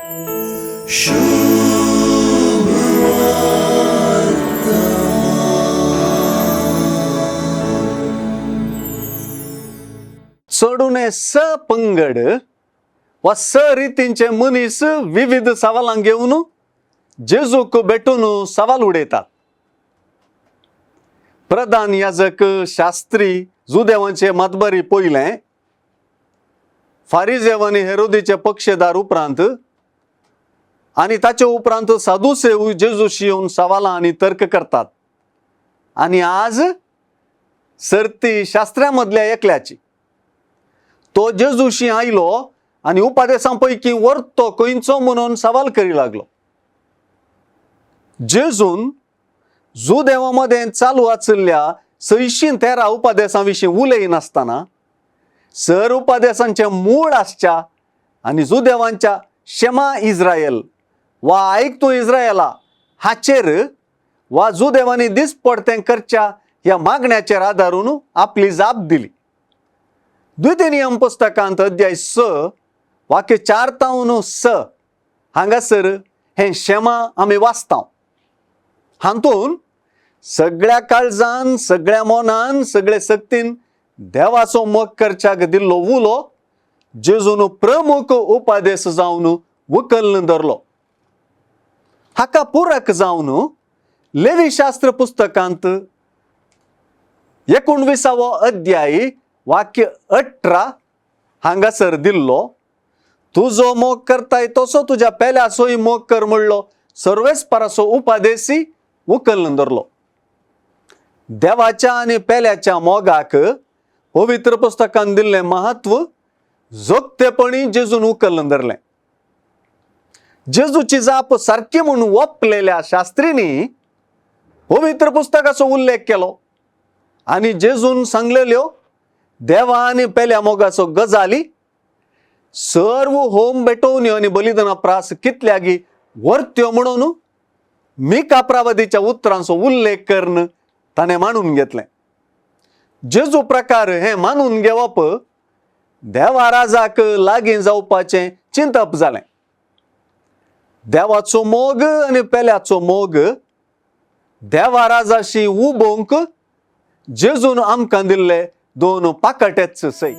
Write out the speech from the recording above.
चडुणे स पंगड वा स रितींचे मनीस विविध सवालां घेवन जेजूक भेटून सवाल उडयतात. प्रधान याजक, शास्त्री, जुदेवांचे मातबरी पयलें, फारिजेव आनी हेरोदीचे पक्षेदार उपरांत आनी ताचे उपरांत सादुसेव जेजूशी येवन सवालां आनी तर्क करतात. आनी आज सर्ती शास्त्र्यां मदल्या एकल्याची. तो जेजूशी आयलो आनी उपादेसां पैकी व्हरतो खंयचो म्हणून सवाल करी लागलो. जेजून जुदेवा मदें चालू आशिल्ल्या 613 उपादेसां विशीं उलयनासतना सर उपादेसांचें मूळ आसच्या आनी जुदेवांच्या शमा इस्रायल वा आयक तूं इस्रायला हाचेर वा जुदेवांनी दिसपडतें करच्या ह्या मागण्याचेर आदारून आपली जाप दिली. द्वितीय नियम पुस्तकांत अध्याय 6 वाक्य 4 तावन 6 हांगासर हें शेमा आमी वाचता. हातून सगळ्या काळजान, सगळ्या मनान, सगळे शक्तीन देवाचो मोग करच्याक दिल्लो उलो जेजून प्रमुख उपादेश जावन उकल्न धरलो. हाका पुरक जावन लेवी शास्त्र पुस्तकांत 19वो अध्याय वाक्य 18 हांगासर दिल्लो, तुजो मोग करताय तसो तुज्या पेल्याचोय मोग कर म्हणलो सर्वेस्पराचो उपादेशी उकल्न धरलो. देवाच्या आनी पेल्याच्या मोगाक पवित्र पुस्तकान दिल्लें महत्व जोगतेपणी जेजून उकल्न धरलें. जेजूची जाप सारकी म्हूण वपलेल्या शास्त्रींनी पवित्र पुस्तकाचो उल्लेख केलो आनी जेजून सांगलेल्यो देवा आनी पेल्या मोगाचो गजाली सर्व होम भेटोवण्यो आनी बलिदाना प्रास कितल्यागी वर्त्यो म्हणून मिका प्रावदीच्या उतरांचो उल्लेख करून ताणें मानून घेतलें. जेजू प्रकार हें मानून घेवप देवा राजाक लागीं जावपाचें चिंतप जालें. देवाचो मोग आनी पेल्याचो मोग देवा राजाशी उबोवंक जेजून आमकां दिल्ले दोन पाकाटेच सय.